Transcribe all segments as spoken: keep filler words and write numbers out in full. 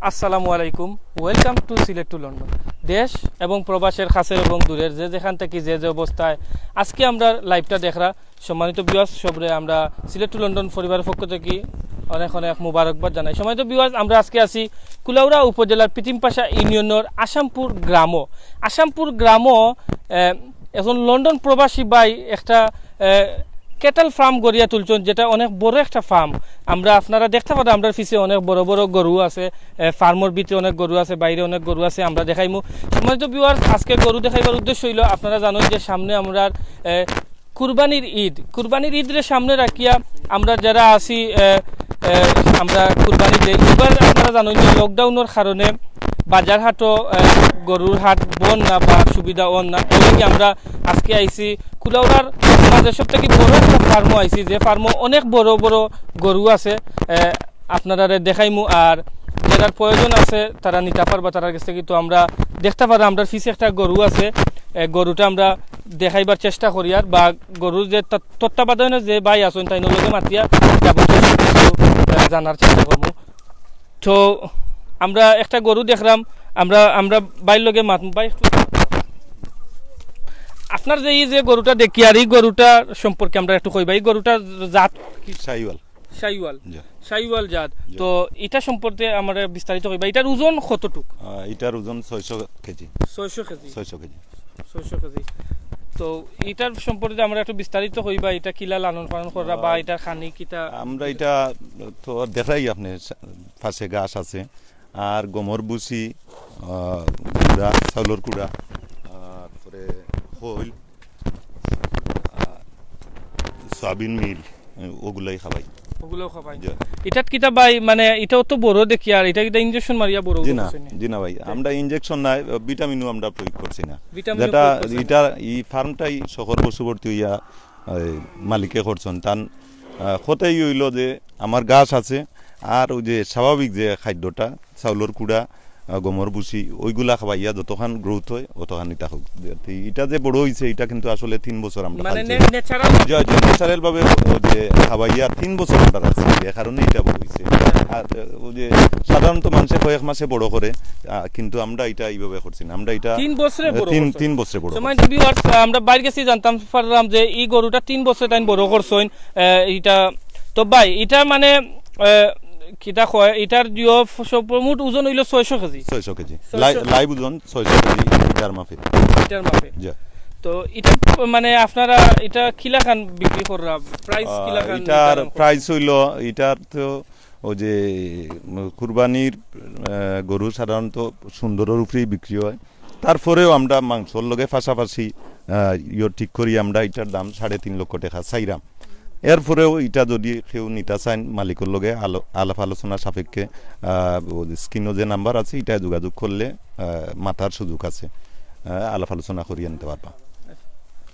আসসালামু আলাইকুম, welcome to Sylhet to London. দেশ এবং প্রবাসের, কাছের এবং দূরের, যে যেখান থাকি যে যে অবস্থায় আজকে আমরা লাইভটা দেখরা, সম্মানিত ভিউয়ার্স সবরে আমরা সিলেট টু লন্ডন পরিবারের পক্ষ থাকি অনেক অনেক মুবারকবাদ জানাই। সম্মানিত ভিউয়ার্স, আমরা আজকে আছি কুলাউড়া উপজেলার পিতিমপাশা ইউনিয়নের আসামপুর গ্রামো। আসামপুর গ্রামো, আহ, একজন লন্ডন প্রবাসী ভাই একটা, আহ, ক্যাটল ফার্ম গড়িয়া তুলছইন, যেটা অনেক বড় একটা ফার্ম। আমরা, আপনারা দেখতা পাররা, আমরার পিছে অনেক বড় বড় গরু আছে, আহ, ফার্মর ভিতরে অনেক গরু আছে, বাইরে অনেক গরু আছে, আমরা দেখাইমু। সম্মানিত ভিউয়ার্স, আজকে গরু দেখাইবার উদ্দেশ্য অইলো, আপনারা জানইন যে সামনে আমরার, আহ, কুরবানির ঈদ, কুরবানির ঈদরে সামনে রাখিয়া আমরা যারা আছি, আহ, আহ, আমরা কুরবানি দেই। এবার আপনারা জানইন যে লকডাউনর কারণে বাজার হাটও, আহ, গরুর হাট বন্ধ না বা সুবিধা অন না, এর লাগি আমরা আজকে আইছি কুলাউড়ার মাঝে সব থাকি বড় একটা ফার্মও আইছি, যে ফার্মও অনেক বড় বড় গরু আছে। আহ, আপনারারে দেখাইমু, আর যারার প্রয়োজন আছে তারা নিতা পারবা তারার গেছ থাকি। তো আমরা দেখতা পাররা, আমরার পিছে একটা গরু আছে, আহ, গরুটা আমরা দেখাইবার চেষ্টা করিয়ার, বা গরুর যে তত-, তত্ত্বাবধানে যে ভাই আছইন, তাইনর লগে মাতিয়া যাবতীয় সব কিছু, আহ, জানার চেষ্টা করমু। তো আমরা একটা গরু দেখরাম, আমরা, আমরা ভাইর লগে মাতমু। ভাই, একটু আপনার যে এই যে গরুটা দেখিয়ার, এই গরুটা সম্পর্কে আমরা একটু কইবা, এই গরুটার জাত কি? শাহিওয়াল। শাহিওয়াল। জি। শাহিওয়াল জাত। জি। তো এটা সম্পর্কে আমরা বিস্তারিত কইবা, এটার ওজন কতটুক? আহ, এটার ওজন ছয়শো কেজি। ছয়শো কেজি। ছয়শো কেজি। ছয়শো কেজি। তো এটার সম্পর্কে আমরা একটু বিস্তারিত কইবা, এটা কিলা লালন পালন কররা বা আহ, এটার খানি কিতা? আমরা এটা তো দেখাই, আপনি পাশে ঘাস আছে, আর গমর ভুসি, আহ, কুড়া, চাউলর কুড়া, তারপরে খৈল, আহ, সয়াবিন মিল, ওগুলাই খাবাই। ওগুলাও খাবাই। জি। এটাত কিতা ভাই, মানে, এটাও তো বড় দেখি, আর এটা কিতা ইঞ্জেকশন মারিয়া বড় জি না, করছে নি? জি না ভাই, জি। আমরা ইঞ্জেকশন নাই, ভিটামিনও আমরা প্রয়োগ করছি না। ভিটামিনও যেটা প্রয়োগ করছে না। এটা, এই ফার্মটাই শহর বশবর্তী হইয়া, এই, মালিকে করছেন। তান, আহ, কথাই হইল যে আমার ঘাস আছে, আর ওই যে স্বাভাবিক যে খাদ্যটা, চাউলর কুড়া, আহ, গমর ভুসি, ওইগুলা খাবাইয়া যতখান গ্রোথ হয়, অতখান এটা হোক। এটা যে বড় হইছে, এটা কিন্তু আসলে তিন বছর আমরা মানে পালছি। নে-, ন্যাচারাল? জি, জি, ন্যাচারাল ভাবে ও যে খাবাইয়া তিন বছর আমরা রাখছি, যে কারণে এটা বড় হইছে। আর, আহ, ওই যে সাধারণত মানুষে কয়েক মাসে বড় করে, আহ, কিন্তু আমরা এটা এইভাবে করছি না। আমরা এটা তিন বছরে আহ, বড় তিন, করছেন? তিন বছরে বড় সম্মানিত করছি। ভিউয়ার্স, আমরা বাইরে গেছি জানতাম পারলাম যে এই গরুটা তিন বছরে তাই বড় করছেন। আহ, এটা তো ভাই, এটা মানে, আহ, কিতা কয়, এটার দিও সর্বমোট ওজন হইল ছয়শো কেজি। ছয়শো কেজি। ছয়শো। লাই-, লাইভ ওজন ছয়শো কেজি, এটার মাপে। এটার মাপে। জি। তো এটা মানে আপনারা এটা কিলাখান বিক্রি কররা, প্রাইস আহ, কিলাখান এটার নির্ধারণ কররা? প্রাইস হইল, এটার তো ওই যে, উম, কুরবানির, আহ, গরু সাধারণত সুন্দরের উপরেই বিক্রি হয়। তারপরেও আমরা মাংসর লগে পাশাপাশি, আহ, ইয়ে ঠিক করি আমরা এটার দাম সাড়ে তিন লক্ষ টাকা চাইরাম। এরপরেও এটা যদি কেউ নিতা চাইন, মালিকর লগে আলো-, আলাপ আলোচনা সাপেক্ষে, আহ, ও স্ক্রিনও যে নাম্বার আছে, এটা যোগাযোগ করলে, আহ, মাতার সুযোগ আছে। আহ, আলাপ আলোচনা করিয়া নিতে পারবা।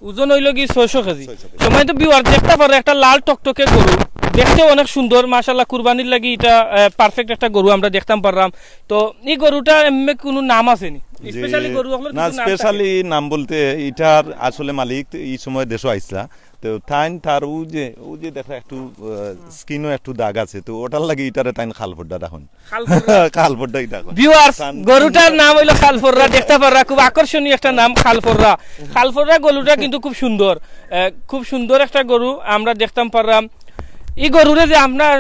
ওজন হইল কি ছয়শো কেজি। ছয়শো কেজি। সম্মানিত ভিউয়ার, দেখতা পাররা একটা লাল টকটকে গরু, দেখতেও অনেক সুন্দর, মাশাআল্লাহ, কুরবানির লাগি এটা, আহ, পারফেক্ট একটা গরু আমরা দেখতাম পারলাম। তো এই গরুটা এমনি কোনো নাম আছে নি? জি, স্পেশালি গরু অকলের না, কিছু নাম থাকে? স্পেশালি নাম বলতে এটার আসলে মালিক তো এই সময় দেশো আইসলা, তো তাইন তার ও যে, ও যে দেখা একটু, আহ, স্কিনও একটু দাগ আছে, তো ওটার লাগি এটারে তাইন খালফোড্ডা ডাকইন। খালফোররা। খালফোড্ডা এটা এখন। ভিউয়ার্স, তান-, গরুটার নাম হইল খালফোররা, দেখতা পাররা, খুব আকর্ষণীয় একটা নাম খালফোররা। খালফোররা গরুটা কিন্তু খুব সুন্দর, আহ, খুব সুন্দর একটা গরু আমরা দেখতাম পারলাম। এই গরুরে যে আপনার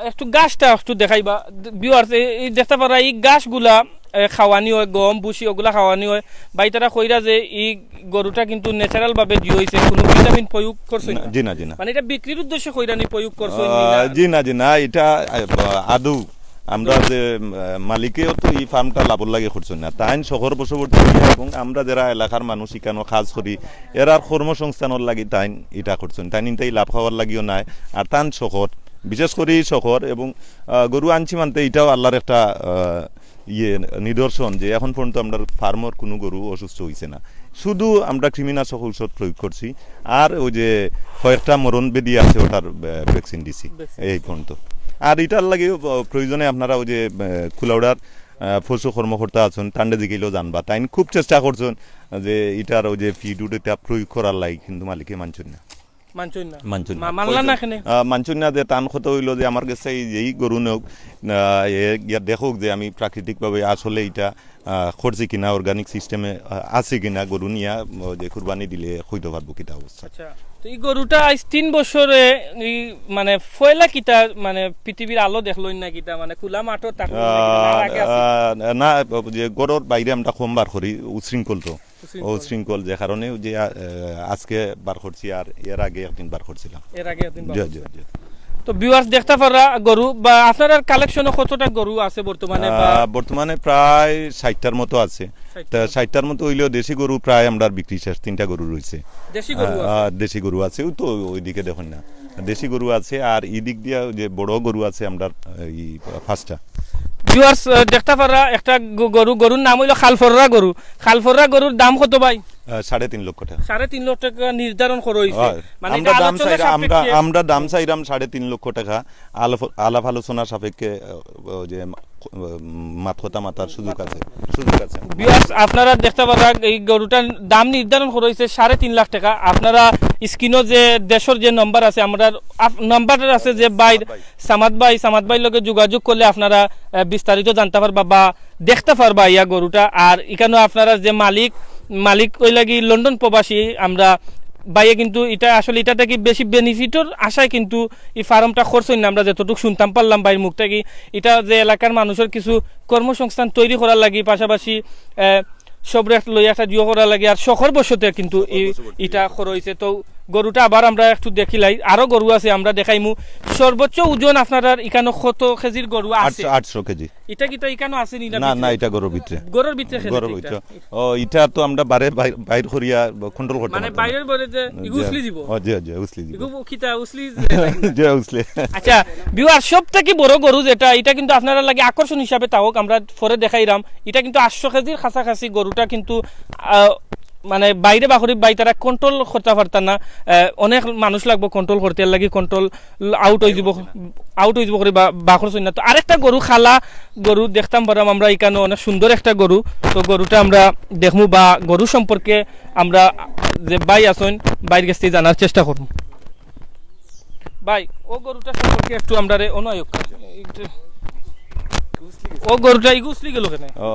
একটু ঘাসটা একটু দেখাইবা, ভিউয়ার্স, এই, এই দেখতা পাররা এই ঘাসগুলা, আহ, খাওয়ানি হয়, গম, ভুসি ওগুলা খাওয়ানি হয়। ভাই তারা কইরা যে এই গরুটা কিন্তু ন্যাচারাল ভাবে দিয়া হইছে, কোনো ভিটামিন প্রয়োগ করছে না, না। জি না, জি না। মানে এটা বিক্রির উদ্দেশ্যে কইরা নি প্রয়োগ করছে নি আহ, না? জি না, জি না, এটা, আহ, আদৌ আমরা যে, আহ, মালিকেও তো এই ফার্মটা লাভর লাগি করছেন না, তাইন শহর বশবর্তী এবং আমরা যারা এলাকার মানুষ এখানে কাজ করি, এরার কর্মসংস্থানের লাগি তাইন এটা করছেন, তাইন ইনতাই লাভ খাওয়ার লাগিও নাই। আর তান শহর, বিশেষ করে এই শহর এবং, আহ, গরু আনছি মানতে এটাও আল্লাহর একটা, আহ, ইয়ে নিদর্শন যে এখন পর্যন্ত আমরা ফার্মর কোনো গরু অসুস্থ হইছে না। শুধু আমরা কৃমিনাশক ঔষধ প্রয়োগ করছি, আর ওই যে কয়েকটা মরণ ব্যাধি আছে, ওটার, আহ, ভ্যাকসিন দিছি ভ্যাকসিন। এই পর্যন্ত। আর এটার লাগেও, আহ, প্রয়োজনে আপনারা ওই যে, আহ, কুলাউড়ার, আহ, পশু কর্মকর্তা আছইন, তানরে জিকাইলেও জানবা। তাইন খুব চেষ্টা করছইন যে ইটার ওই যে ফিড উড ইটা প্রয়োগ করার লাগি, কিন্তু মালিকে মানছইন না। মানছইন না? মানছইন না। মা-, মানলা না কেনে? আহ, মানছইন না যে তান কথা অইলো যে আমার গেছে এই যেই গরু নেউক, আহ, এ গিয়া দেখউক যে আমি প্রাকৃতিকভাবে আসলে ইটা, আহ, করছি কিনা, অর্গানিক সিস্টেমে, আহ, আছে কিনা গরু নিয়া, আহ, যে কুরবানি দিলে কইতো পারবো কিতা অবস্থা। আচ্ছা, তো ই গরুটা আইজ তিন বছরে ই মানে পয়লা কিতা মানে পৃথিবীর আলো দেখলো না কিতা, মানে খোলা মাঠো থাকলো না কিতা, না আগে আছে? আহ, না, যে ঘরর বাইরে আমরা কম বার করি, উশৃঙ্খল তো। উশৃঙ্খল। উশৃঙ্খল, যে কারণে ওই যে, আহ, আজকে বার করছি, আর এর আগে একদিন বার করছিলাম। এর আগে একদিন বার জি, করছিলাম। জি, জি। তো ভিউয়ার্স, দেখতা পাররা গরু বা আপনারার কালেকশনে কতটা গরু আছে বর্তমানে বা? আহ, বর্তমানে প্রায় ষাটটার মতো আছে। ষাটটা। তা ষাটটার মতো অইলেও দেশি গরু প্রায় আমরার বিক্রি শেষ, তিনটা গরু রইছে। দেশি গরু আহ, আছে? আহ, দেশি গরু আছে, ওই তো ওইদিকে দেখইন না। দেশি গরু আছে, আর ই দিক দিয়া যে বড় গরু আছে আমরার, আহ, ই পাঁচটা। ভিউয়ার্স, আহ, দেখতা পাররা একটা গ-, গরু, গরুর নাম অইলো খালফররা গরু। খালফররা গরুর দাম কত ভাই? আহ, সাড়ে তিন লক্ষ টাকা। সাড়ে তিন লক্ষ টাকা নির্ধারণ করা অইছে। হয়। মানে আমরা এটা দাম আলোচনা চাইরা-, আমরা, সাপেক্ষে। আমরা দাম চাইরাম সাড়ে তিন লক্ষ টাকা। আলাপ, আলাপ আলোচনা সাপেক্ষে, আহ, ওই যে মা-, উম, মাত কথা মাতার সুযোগ আছে, সুযোগ আছে। ভিউয়ার্স, আপনারা দেখতা পাররা এই গরুটার দাম নির্ধারণ করা অইছে সাড়ে তিন লাখ টাকা। আপনারা স্ক্রিনো যে দেশর যে নম্বর আছে, আমরার আপ-, নম্বর আছে যে ভাইর, সামাদ ভাই, সামাদ ভাইর লগে যোগাযোগ করলে আপনারা, আহ, বিস্তারিত জানতা পারবা বা দেখতা পারবা ইয়া গরুটা। আর ইখানো আপনারা যে মালিক, মালিক অইলা গি লন্ডন প্রবাসী, আমরা ভাইয়ে কিন্তু ইটা আসলে ইটা থাকি বেশি বেনিফিটর আশায় কিন্তু ই ফার্মটা করছইন না, আমরা যতটুক শুনতাম পারলাম ভাইর মুখ থাকি। ইটা যে এলাকার মানুষর কিছু কর্মসংস্থান তৈরি করার লাগি, পাশাপাশি, আহ, সবরে লইয়া একটা জিও করার লাগি, আর শখর বশতে কিন্তু ই-, শখর বশবর্তী। ইটা করা অইছে। তো গরুটা আবার আমরা একটু দেখিলাই, আরো গরু আছে আমরা দেখাইমু। সর্বোচ্চ ওজন আপনারার ইখানো কত কেজির গরু আছে? আটশো, আটশো কেজি। ইটা কিতা ইখানো আছে নি না? না, না, ইটা ঘরর ভিতরে। ঘরর ভিতরে খেলে ঘরর তো ইটা। ভিতরে। ও, ইটা তো আমরা বারে বাই-, বাইর করিয়া কন্ট্রোল করতাম মানে পারতাম না। বাইরের বারে যে জি। ইগু উছলি দিব? ও, জি, জি, উছলি দিব। ইগু কিতা উছলি যে জি, উছলি। আচ্ছা, ভিউয়ার, সব থাকি বড় গরু যেটা, ইটা কিন্তু আপনারার লাগি আকর্ষণ হিসাবে থাকউক, আমরা পরে দেখাইরাম। ইটা কিন্তু আটশো কেজির কাছাকাছি গরুটা কিন্তু, আহ, মানে বাইরে বাকরি বাই তারা কন্ট্রোল করতা পারতা না। আহ, অনেক মানুষ লাগবো কন্ট্রোল করতে, এর লাগি কন্ট্রোল আউট অই যিবো, আউট অই যিবো করি বা-, বাকর সইনা। তো আরেকটা গরু, খালা গরু দেখতাম পারলাম আমরা ইখানো, অনেক সুন্দর একটা গরু। তো গরুটা আমরা দেখমু বা গরু সম্পর্কে আমরা যে ভাই আছইন, ভাইর গেছ থাকি জানার চেষ্টা করমু। ভাই, ও গরুটা সম্পর্কে একটু আমরারে অনায়ক। ও গরুটা ইগু উছলি গেল কেনে? ও,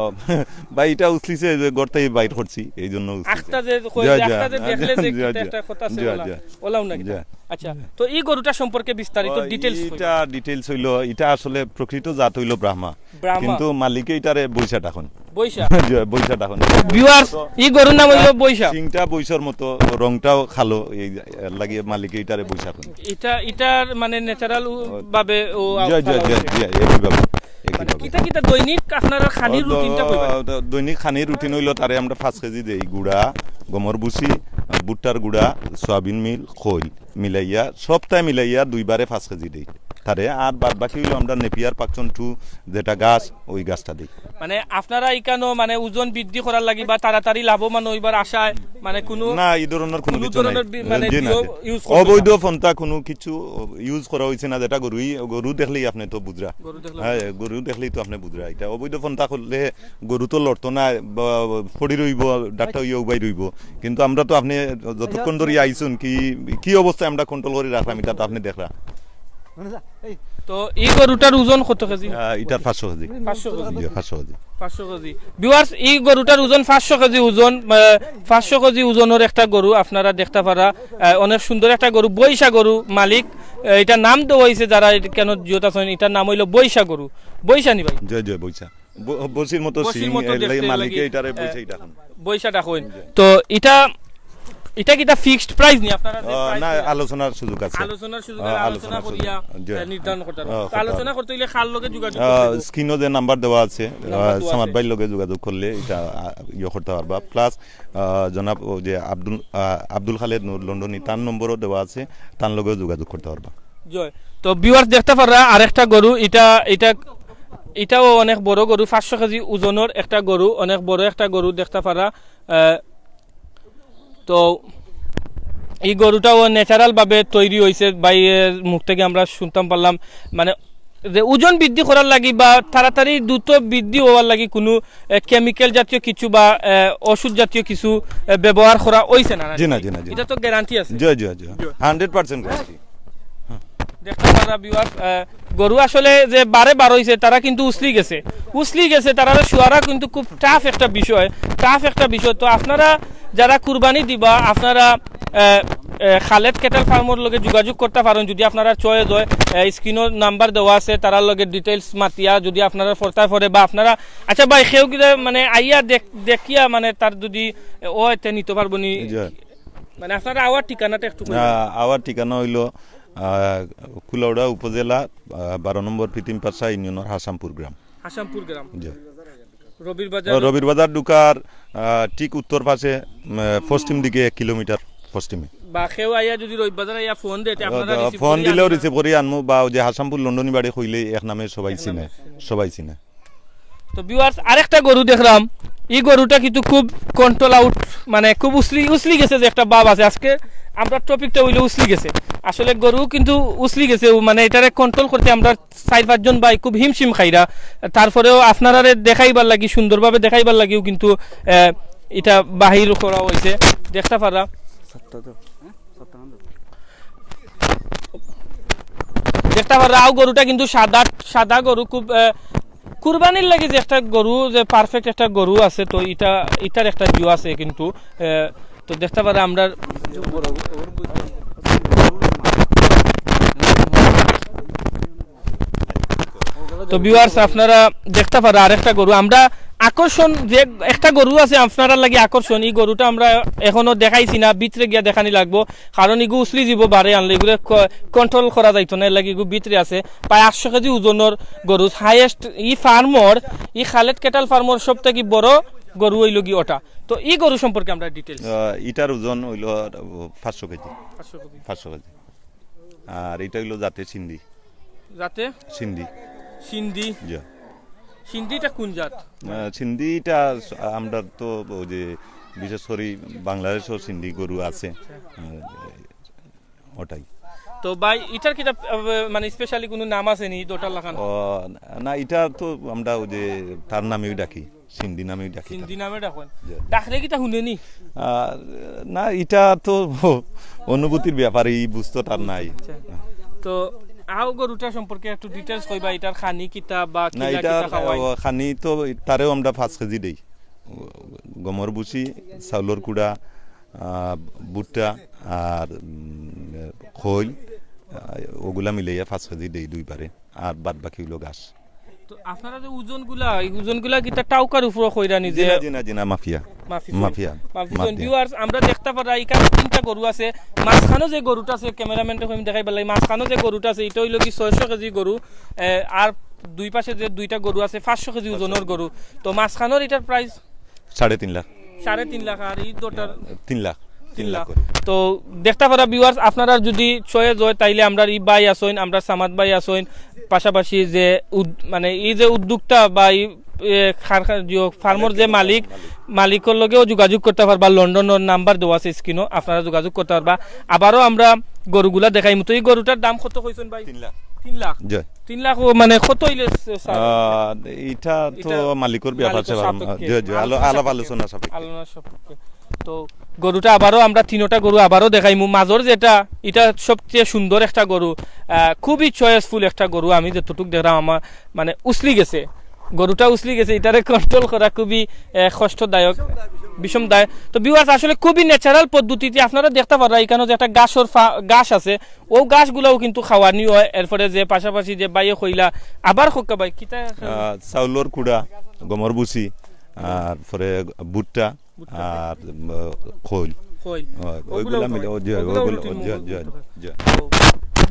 ভাই, ইটা উছলিছে যে ঘর থাকি বাইর করছি, এই জন্য উছলিছে। আখটা যে কই, জি, যে জি, আখটা যে জি, দেখলে যে জি, কিতা জি, একটা কথা আছে জি, ওলা, জি। ওলাও না কিতা? জি। আচ্ছা, তো ই গরুটা সম্পর্কে বিস্তারিত ও, ডিটেইলস কইবা। ইটা ডিটেইলস অইলো, ইটা আসলে প্রকৃত জাত অইলো ব্রাহ্মা। ব্রাহ্মা। কিন্তু মালিকে ইটারে বৈশা ডাকইন। বৈশা? জি, বৈশা ডাকইন। ভিউয়ার্স, ই গরুর নাম অইলো বৈশা। শিংটা বৈশার মতো, রংটাও কালো, এই এর লাগি মালিকে ইটারে বৈশা কইন। ইটা, ইটার মানে ন্যাচারাল উ-, ও, ভাবে ও জি, জি, পালা জি, হইছে। জি, একইভাবে, মানে একইভাবে। কিতা কিতা দৈনিক আপনারার খানির ও, দ-, রুটিনটা কইবা? দ-, দৈনিক খানির রুটিন অইলো, তারে আমরা পাঁচ কেজি দেই গুড়া, গমর ভুসি, ভুট্টার গুড়া, সয়াবিন মিল, খৈল মিলাইয়া, সপ্তাহে মিলাইয়া দুইবারে পাঁচ কেজি দেই তারে। আর বাদ বাকি অইলো আমরা নেপিয়ার পাকচন টু যেটা ঘাস, ওই ঘাসটা দেই। মানে আপনারা ইখানো মানে ওজন বৃদ্ধি করার লাগি বা তাড়াতাড়ি লাভবান অইবার আশায় মানে কোনো না, এই ধরনের কোনো কোনো কিছু নাই। ধরনের বি-, মানে জি না, বিও জি। ইউজ করবেন না? অবৈধ পন্থা কোনো কিছু ইউজ করা অইছে না, যেটা গরুই, গরু দেখলেই আপনে তো বুঝরা। গরু দেখলে হ্যাঁ, গরু দেখলেই তো আপনে বুঝরা। ইটা অবৈধ পন্থা করলে গরু তো লড়তো না, বা, বা, পড়ি রইবো, ডাক্তার অইয়া উবাই রইবো। কিন্তু আমরা তো আপনে যতক্ষণ ধরি আইছুন, কি, কি অবস্থায় আমরা কন্ট্রোল করি রাখলাম, ইটা তো আপনে দেখরা। তো ই গরুটার ওজন কত কেজি? আহ, ইটার পাঁচশো কেজি। পাঁচশো কেজি। জি, পাঁচশো কেজি। পাঁচশো কেজি। ভিউয়ার্স, ই গরুটার ওজন পাঁচশো কেজি ওজন, আহ, পাঁচশো কেজি ওজনর একটা গরু আপনারা দেখতা পাররা। আহ, অনেক সুন্দর একটা গরু, বৈশা গরু মালিক। আহ, ইটার নাম দেওয়া অইছে যারা ইখানো জিওত আছইন, ইটার নাম অইলো বৈশা গরু। বৈশা নি ভাই? জি, জি, বৈশা। ব-, বসির মতো বসির সিং, মতো এর লাগি দেখতে মালিকে লাগে। ইটারে আহ, বৈশা ইটা কইন। বৈশা ডাকইন। জি। তো ইটা, ইটা কিতা ফিক্সড প্রাইস নি আপনারা যে আহ, প্রাইস না, দেন? আলোচনার সুযোগ আছে। আলোচনার সুযোগ আহ, আছে, আলোচনা আলোচনার সুযোগ। করিয়া, জি। আহ, নির্ধারণ করতে পারবো। আহ, তো আলোচনা করতে অইলে কার লগে যোগাযোগ আহ, করতে অইবো? স্ক্রিনো যে নাম্বার দেওয়া আছে, নাম্বার আহ, দেওয়া সামাদ আছে। ভাইর লগে যোগাযোগ করলে ইটা, আহ, ইয়ে করতে পারবা। প্লাস, আহ, জনাব ও যে আব্দুল, আহ, আব্দুল খালেদ নূর লন্ডনী, তার নম্বরও দেওয়া আছে, তার লগেও যোগাযোগ করতে পারবা। জয়। তো ভিউয়ার্স দেখতা পাররা আরেকটা গরু, ইটা, ইটা, ইটাও অনেক বড় গরু, পাঁচশো কেজি ওজনর একটা গরু, অনেক বড় একটা গরু দেখতা পাররা। আহ, তো ই গরুটাও ন্যাচারাল ভাবে তৈরি অইছে, ভাইর মুখ থাকি আমরা শুনতাম পারলাম, মানে যে ওজন বৃদ্ধি করার লাগি বা তাড়াতাড়ি দ্রুত বৃদ্ধি হওয়ার লাগি কোনো, এ, কেমিক্যাল জাতীয় কিছু বা, এ, ওষুধ জাতীয় কিছু, এ, ব্যবহার করা হইছে না, না? জি না, জি না, জি না। এটা তো গ্যারান্টি আছে। জি, জি, জি। Hundred percent guarantee. দেখতে পারা ভিউয়ার্স, আহ, গরু আসলে যে বারে বার হইছে, তারা কিন্তু উছলি গেছে, উছলি গেছে, তারা শুয়ারা কিন্তু খুব টাফ একটা বিষয়, টাফ একটা বিষয়। তো আপনারা যারা কুরবানি দিবা, আপনারা, আহ, আহ, খালেদ ক্যাটল ফার্মর লগে যোগাযোগ করতে পারেন, যদি আপনারা চয়েস হয়, আহ, স্ক্রিনর নাম্বার দেওয়া আছে, তারার লগে ডিটেইলস মাতিয়া যদি আপনারা ফরতায় ফরে বা আপনারা, আচ্ছা ভাই, কেউ কিতা মানে আইয়া দেখ-, দেখিয়া মানে তার যদি, আহ, ও এতে নিতে পারবো নি? জি। মানে আপনারা আওয়ার ঠিকানাটা একটু কইবেন। আহ, আওয়ার ঠিকানা হইল, আহ, কুলাউড়া উপজেলা, আহ, বারো নম্বর পিতিমপাশা ইউনিয়নের হাসামপুর গ্রাম। হাসামপুর গ্রাম। জি। রবির ও, বাজার। রবির বাজার ঢুকার, আহ, ঠিক উত্তর পাশে, উম, পশ্চিম দিকে এক কিলোমিটার পশ্চিমে। বা কেউ আইয়া যদি রবির বাজার আইয়া ফোন দেয়, তে আপনারা আহ, রিসিভ ফোন করি দিলেও আনবা? রিসিভ করি আনমু, বা ওই যে হাসামপুর লন্ডনী বাড়ি কইলে এক নামে সবাই এক চিনে, নামে চিনে। সবাই চিনে। তো ভিউয়ার্স, আরেকটা গরু দেখলাম, এই গরুটা কিন্তু খুব কন্ট্রোল আউট, মানে খুব উছলি, উছলি গেছে যে একটা ভাব আছে। আজকে আমরা টপিকটা হইলো উছলি গেছে। আসলে গরু কিন্তু উছলি গেছে, ও মানে এটারে কন্ট্রোল করতে আমরা চার পাঁচজন ভাই খুব হিমশিম খাইরা। তারপরেও আপনারারে দেখাইবার লাগি, সুন্দরভাবে দেখাইবার লাগিও কিন্তু, আহ, এটা বাহির করা হইছে, দেখতে পারা। দেখতে পারা, আও গরুটা কিন্তু সাদা, সাদা গরু, খুব, আহ, কুরবানির লাগি যে একটা গরু, যে পারফেক্ট একটা গরু আছে, তো এটা, এটার একটা জিও আছে কিন্তু, আহ, তো দেখতে পারা আমরা। তো ভিউয়ার্স, আপনারা দেখতে পারা আরেকটা গরু, আমরা আকর্ষণ যে একটা গরু আছে আপনারার লাগি আকর্ষণ, এই গরুটা আমরা এখনো দেখাইছি না, ভিতরে গিয়া দেখানি লাগবো, কারণ ইগু উছলি যিবো বারে আনলে ইগুরে ক-, কন্ট্রোল করা যাইতো না, এর লাগি ইগু ভিতরে আছে। প্রায় আটশো কেজি ওজনর গরু, হাইয়েস্ট ই ফার্মর, ই খালেদ ক্যাটল ফার্মর সব থাকি বড় গরু হইল গি ওটা। তো ই গরু সম্পর্কে আমরা ডিটেইলস। আহ, ইটার ওজন হইল, আহ, পাঁচশো কেজি। পাঁচশো কেজি। পাঁচশো কেজি। আর এটা হইল জাতে সিন্ধি। জাতে? সিন্ধি। সিন্ধি। জি। সিন্ধিটা কোন জাত? আহ, সিন্ধিটা স-, আমরা তো ওই যে বিশেষ করে বাংলাদেশও সিন্ধি গরু আছে। আহ, ওটাই। তো ভাই, এটার কিতা, আহ, মানে স্পেশালি কোনো নাম আছে নি, দুটার লাখান? ও, না, এটা তো আমরা ওই যে তার নামেই ডাকি, সিন্ধি নামেই ডাকি তার। সিন্ধি নামে ডাকেন? জি। ডাকলে কিতা হুনে নি? আহ, না, এটা তো অনুভূতির ব্যাপার, এই বুঝতো তার নাই। আচ্ছা। তো আও গরুটা সম্পর্কে একটু ডিটেইলস কইবা, এটার খানি কিতা বা না, কিলা এটা, কিতা খাওয়াই? ও, খানি তো তারেও আমরা পাঁচ কেজি দেই। গমর ভুসি, চাউলর কুড়া, আহ, ভুট্টা আর, উম, খৈল, আহ, ওগুলা মিলাইয়া পাঁচ কেজি দেই দুইবারে, আর বাদ বাকি হইলো ঘাস। তো আপনারা যে ওজনগুলা, এই ওজনগুলা কিতা টাউকার উপরে কইরা নি জি যে? না, জি না, জি না, মাফিয়া। মাফি মাফিয়া। মাফি মাফিয়া। ভিউয়ার্স, আমরা দেখতে পারা এখানে তিনটা গরু আছে, মাঝখানো যে গরুটা আছে, ক্যামেরাম্যানটা কইম দেখাই পারলাই, মাঝখানো যে গরুটা আছে, এটা হইলো কি ছয়শো কেজি গরু, এ, আর দুই পাশে যে দুইটা গরু আছে, পাঁচশো কেজি ওজনর গরু। তো মাঝখানোর এটার প্রাইস? সাড়ে তিন লাখ। সাড়ে তিন লাখ, আর এই দুটার? তিন লাখ। তিন লাখ। তিন লাখ করে। তো দেখতে পারা ভিউয়ার্স, আপনারা যদি চয়েস হয়, তাইলে আমরার ই ভাই আছইন, আমরার সামাদ ভাই আছইন, পাশাপাশি যে উদ-, মানে এই যে উদ্যোক্তা বা এই, এ, কারখা-, যে ফার্মর যে মালিক, মালিকর লগেও যোগাযোগ করতে পারবা। লন্ডনর নাম্বার দেওয়া আছে স্ক্রিনো, আপনারা যোগাযোগ করতে পারবা। আবারও আমরা গরুগুলা দেখাইমু। তো এই গরুটার দাম কত কইছেন ভাই? তিন লাখ। তিন লাখ? জি। তিন লাখ ও মানে কত হইলে স-, স্যার? আহ, এটা তো এটা মালিকর ব্যাপার মালিকর স্যার। সাপেক্ষে। জি, জি, আলো-, মালিকর আলাপ সাপেক্ষে। আলোচনা সাপেক্ষে। আলোচনা সাপেক্ষে। তো গরুটা আবারও আমরা তিনোটা গরু আবারও দেখাইমু। মাজর যেটা, এটা সবচেয়ে সুন্দর একটা গরু, আহ, খুবই চয়েসফুল একটা গরু। আমি যতটুক দেখলাম আমার মানে উছলি গেছে, গরুটা উছলি গেছে, এটারে কন্ট্রোল করা খুবই, আহ, কষ্টদায়ক, বিষম দায়। তো ভিউয়ার্স, আসলে খুবই ন্যাচারাল পদ্ধতিতে আপনারা দেখতে পাররা এখানে যে একটা ঘাসর ফা-, ঘাস আছে, ও ঘাসগুলাও কিন্তু খাওয়ানি হয়। এরপরে যে পাশাপাশি যে ভাইয়ে কইলা, আবার কউক্কা ভাই, কিতা? আহ, চাউলর কুড়া, গমর ভুসি, আর পরে ভুট্টা, ভুট্টা। আর, উম, খৈল। খৈল। ওই, ওগুলা ওইগুলা মিলে, ওই যে, ওগুলা ওইগুলা, রুটিন জি, মতো জি, করতে হয়। জি। তো,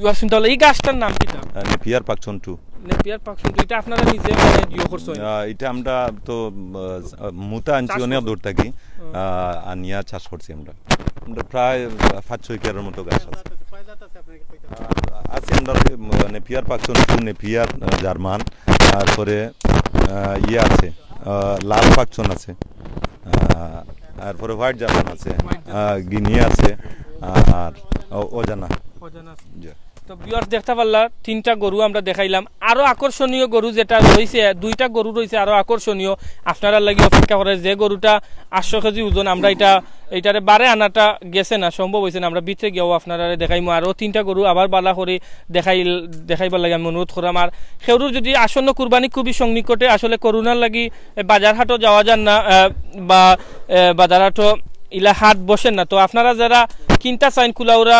ইয়া শুনতে হলে এই ঘাসটার নাম কিতা? আহ, নেপিয়ার পাকচন টু। নেপিয়ার পাকচন টু, এটা আপনারা নিজে মানে ইয়ে করছেন? আহ, এটা আমরা তো, আহ, মুতা আনছি চাষ অনেক করছেন? দূর থাকি। হুম। আহ, আনিয়া চাষ করছি আমরা। আমরা প্রায়, আহ, পাঁচশো একরের মতো গাছ আছে। আর আছে আমরা, উম, নেপিয়ার পাকচন টু, নেপিয়ার, আহ, জার্মান, তারপরে, আহ, ইয়ে আছে, আহ, লাল পাকচন আছে, আহ, তারপরে হোয়াইট জার্মান আছে, আহ, গিনি আছে, আর ও-, অজানা। অজানা আছে। জি। তো ভিউয়ার্স, দেখতা পারলা, তিনটা গরু আমরা দেখাইলাম। আরো আকর্ষণীয় গরু যেটা রইছে, দুইটা গরু রইছে আরো আকর্ষণীয়, আপনারার লাগি অপেক্ষা করে। যে গরুটা আটশো কেজি ওজন, আমরা এটা, এটারে বারে আনাটা গেছে না, সম্ভব হইছে না। আমরা ভিতরে গিয়াও আপনারারে দেখাইমু। আরো তিনটা গরু আবার বালা করি দেখাইল, দেখাইবার লাগি আমি অনুরোধ করাম। আর কেউরুর যদি আসন্ন কুরবানি খুবই সন্নিকটে, আসলে করোনার লাগি এ, বাজার হাটও যাওয়া যার না, আহ, বা, এ, বাজার হাটও ইলা হাট বসের না। তো আপনারা যারা কিনতা চাইন, কুলাউড়া,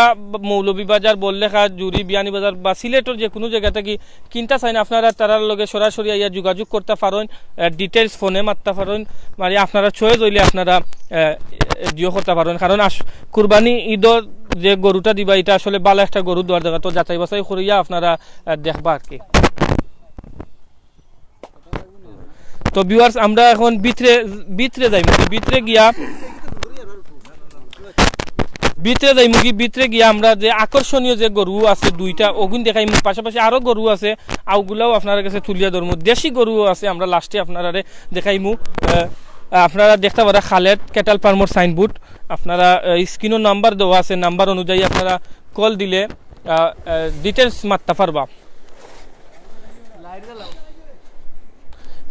মৌলভীবাজার, বড়লেখা, জুড়ি, বিয়ানীবাজার বা সিলেটর যে কোনো জায়গা থাকি কিনতা চাইন, আপনারা তারার লগে সরাসরি আইয়া যোগাযোগ করতা পারইন, আহ, details ফোনে মাততা পারইন। মানে আপনারা choice হইলে আপনারা, আহ, দিও করতা পারইন। কারণ আস-, কুরবানি ঈদর যে গরুটা দিবা, এটা আসলে বালা একটা গরু দেওয়ার জায়গা, তো যাচাই বাছাই করিয়া আপনারা, আহ, দেখবা আর কি। তো ভিউয়ার্স, আমরা এখন ভিতরে, ভিতরে যাইমু কি, ভিতরে গিয়া, ভিতরে যাইমু কি, ভিতরে গিয়া আমরা যে আকর্ষণীয় যে গরু আছে দুইটা, ওগুন দেখাইমু। পাশাপাশি আরো গরু আছে, ওগুলাও আপনার কাছে তুলিয়া ধরমু। দেশি গরুও আছে, আমরা লাস্টে আপনারারে দেখাইমু। আহ, আপনারা দেখতা পারা খালেদ ক্যাটল ফার্মর সাইনবোর্ড। আপনারা, আহ, স্ক্রিনও নাম্বার দেওয়া আছে, নাম্বার অনুযায়ী আপনারা কল দিলে, আহ, আহ, details মাততা পারবা।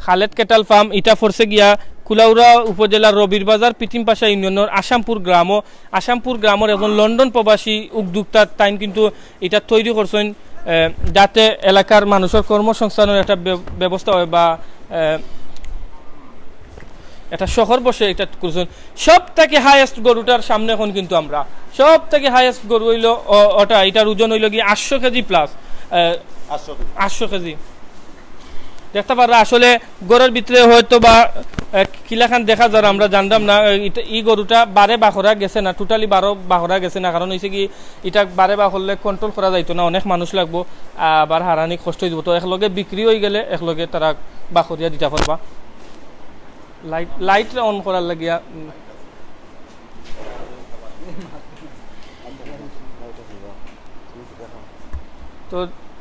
খালেদ ক্যাটল ফার্ম, ইটা পড়ছে গিয়া কুলাউড়া উপজেলার রবির বাজার পিটিমপাশা ইউনিয়নের আসামপুর গ্রামও। আসামপুর গ্রামর একজন লন্ডন প্রবাসী উদ্যোক্তা, তাইন কিন্তু ইটা তৈরি করছইন, আহ, যাতে এলাকার মানুষের কর্মসংস্থানের একটা ব্য-, ব্যবস্থা হয় বা, আহ, একটা শহর বসে ইটা করছইন। সব থাকি highest গরুটার সামনে এখন কিন্তু আমরা, সব থাকি highest গরু হইলো ও-, ওটা, ইটার ওজন হইলো কি আটশো কেজি plus, আহ, আটশো কেজি। আটশো কেজি। দেখতা পাররা আসলে গরুর ভিতরে হয়তো বা, আহ, কিলাখান দেখা যার আমরা জানতাম না। আহ, ইটা, ই গরুটা বারে বাখরা গেছে না, totally বারো বাখরা গেছে না, কারণ হইছে কি ইটা বারে বাখরলে control করা যাইতো না, অনেক মানুষ লাগবো, আবার হারানি কষ্ট হইব। তো একলগে বিক্রি হয়ে গেলে একলগে তারা বাখরিয়া দিতা পারবা। Light, light on করার লাগিয়া, উম। তো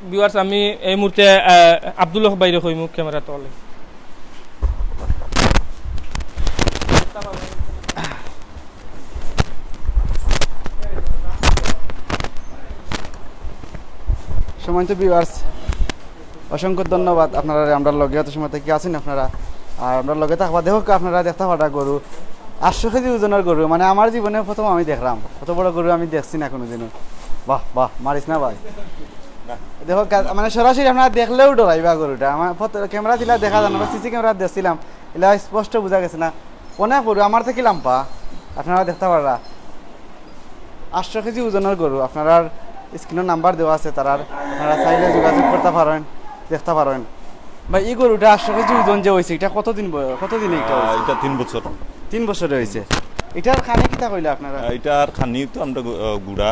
ভিউয়ার্স, আমি এই মুহূর্তে, আহ, আব্দুল হক ভাইরে কইমু ক্যামেরা তলে। সম্মানিত ভিউয়ার্স, অসংখ্য ধন্যবাদ আপনারা, আমরার লগে অত সময় থাকি আছইন আপনারা। আর আমরার লগে থাকবা, দেখউক্কা আপনারা দেখতা পাররা গরু, আটশো কেজি ওজনর গরু, মানে আমার জীবনে প্রথম আমি দেখলাম, অত বড় গরু আমি দেখছি না কোনোদিনও। বাহ, বাহ, মারিস না ভাই। দেখউক্কা, মানে সরাসরি আপনারা দেখলেও ডরাইবা গরুটা, আমার ফটো, ক্যামেরা দিলা দেখা যায় না, আমরা সিসি ক্যামেরা দেখছিলাম, ইলা স্পষ্ট বুঝা গেছে না, অনেক বড়, আমার থাকি লাম্বা, আপনারা দেখতা পাররা। আটশো কেজি ওজনর গরু, আপনারার স্ক্রিনও নাম্বার দেওয়া আছে, তারার আপনারা চাইলে যোগাযোগ করতা পারইন, দেখতা পারইন। ভাই, ই গরুটা আটশো কেজি ওজন যে হইছে, ইটা কতদিন বয়-, কতদিন ইটা আহ, হইছে? ইটা তিন বছর। তিন বছরে হইছে। ইটার খানি কিতা কইলা আপনারা? আহ, ইটার খানি তো আমরা গু-, আহ, গুড়া,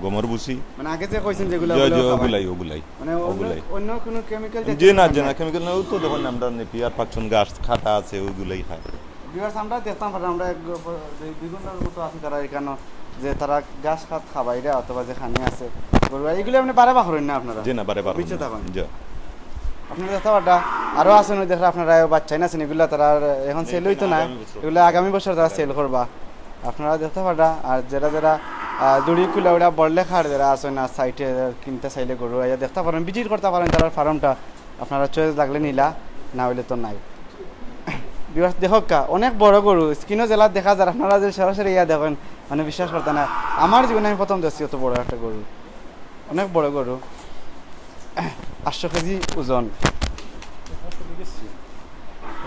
গমর ভুসি। মানে আগে যে কইছেন যেগুলা, জি, ওগুলা জি, খাওয়ায়? ওগুলাই, ওগুলাই। মানে অন্য, ওগুলাই। অন্য কোনো chemical জাতীয় জি না, খাবার জি না, নাই? Chemical না, ও তো দেখুন আমরা নেপিয়ার পাকচুন ঘাস কাটা আছে, ওইগুলাই খায়। ভিউয়ার্স, আমরা দেখতাম পারি, আমরা এক গ-, দুই, দুই ঘন্টার মতো আছি তারা এখানো, যে তারা ঘাস খাত খাবাইরা অথবা যে খানি আছে, গরু, এইগুলো আপনি বারে বাখরইন না আপনারা? জি না, বারে বাখরইন না। জি। আপনারা দেখতা পাররা, আরো আছে নু দেখরা আপনারা, বাচ্চাইন আছে, এগুলা তারা আর এখন sale হইতো না, আগামী বছর। এগুলা আগামী বছর তারা sale করবা। আপনারা দেখতা পাররা, আর যারা যারা, আহ, জুড়ি কুলাউড়া বড়লেখার যারা আছইন না, সাইডে কিনতা চাইলে গরু, আইয়া দেখতা পারইন, visit করতা পারইন তারার ফার্মটা। আপনারা choice লাগলে নিলা, না হইলে তো নাই। ভিউয়ার্স, দেখউক্কা, অনেক বড় গরু, স্ক্রিনও যেলা দেখা যার, আপনারা যে সরাসরি ইয়া দেখইন, মানে বিশ্বাস করতা না। আমার জীবনে আমি প্রথম দেখছি অত বড় একটা গরু, অনেক বড় গরু, আটশো কেজি ওজন।